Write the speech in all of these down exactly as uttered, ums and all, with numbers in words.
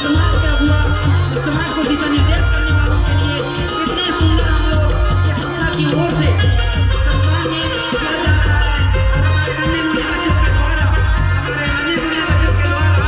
समाज के अगुआ, समाज को दिशा निर्देश करने वालों के लिए इतने सुंदर हम लोग के संस्था की ओर से सम्मान किया जा रहा है। और हमारे नन्हे मुन्ने बच्चों के द्वारा, हमारे नन्हे मुन्ने बच्चों के द्वारा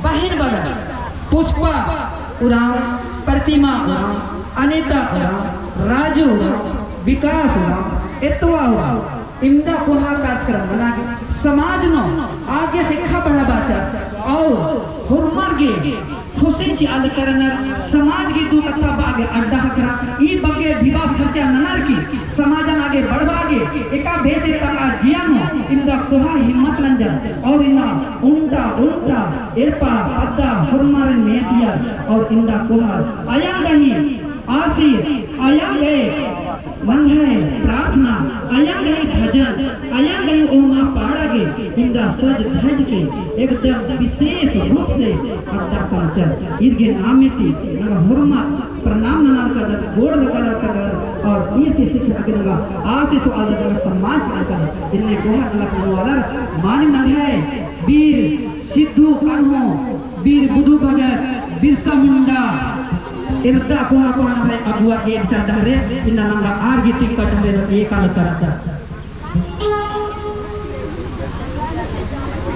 बहिन बगर पुष्पा उराँव, प्रतिमा उराँव, अनिता उराँव, राजू उराँव, विकास उराँव, एतवा उराँव, इमदा कोहा कार्यक्रम मना गे समाज नू आगे ख़ेक्खा बढ़ाबाचर और होरमर गे खुशी चिआ लक्करनर, समाज गे दू कत्था बआ गे अड्डा ख़क्खरा, ई बग्गे ढिबा खर्चा ननर की समाजन आगे बढ़बआ गे एका बेसे तंगआ जिया नू इमदा कोहा हिम्मत नंजर और इन्ना ओन्टा ओन्टा एड़पा पद्दा होरमारिन मेंतियर और इमदा कोहा अयंग गही आशीष, अयंग गही नंग्है प्रार्थना, अयंग गही भजन, अयंग गही ओहमा पाड़ा गे इमदा सज धज के एकदम विशेष रूप से अड्डा कमचर। ईर गे नामे ती नंगा होरमर प्रणाम ननालकदर, गोड़ लगालकदर और ईर ती सिखा गे नंगा आशीष वालदर, नंगा सम्मान चिआलकदर। इन्ने कोहा नलख ननवालर मानिम नंग्है वीर सिद्धू कान्हो, वीर बुधु भगत, बिरसा मुंडा, एरदा कोहा कोहा नंग्है अगुवा एन चा डहरे, इन्ना नंगा आर गे तिंका डहरे एकालकदर।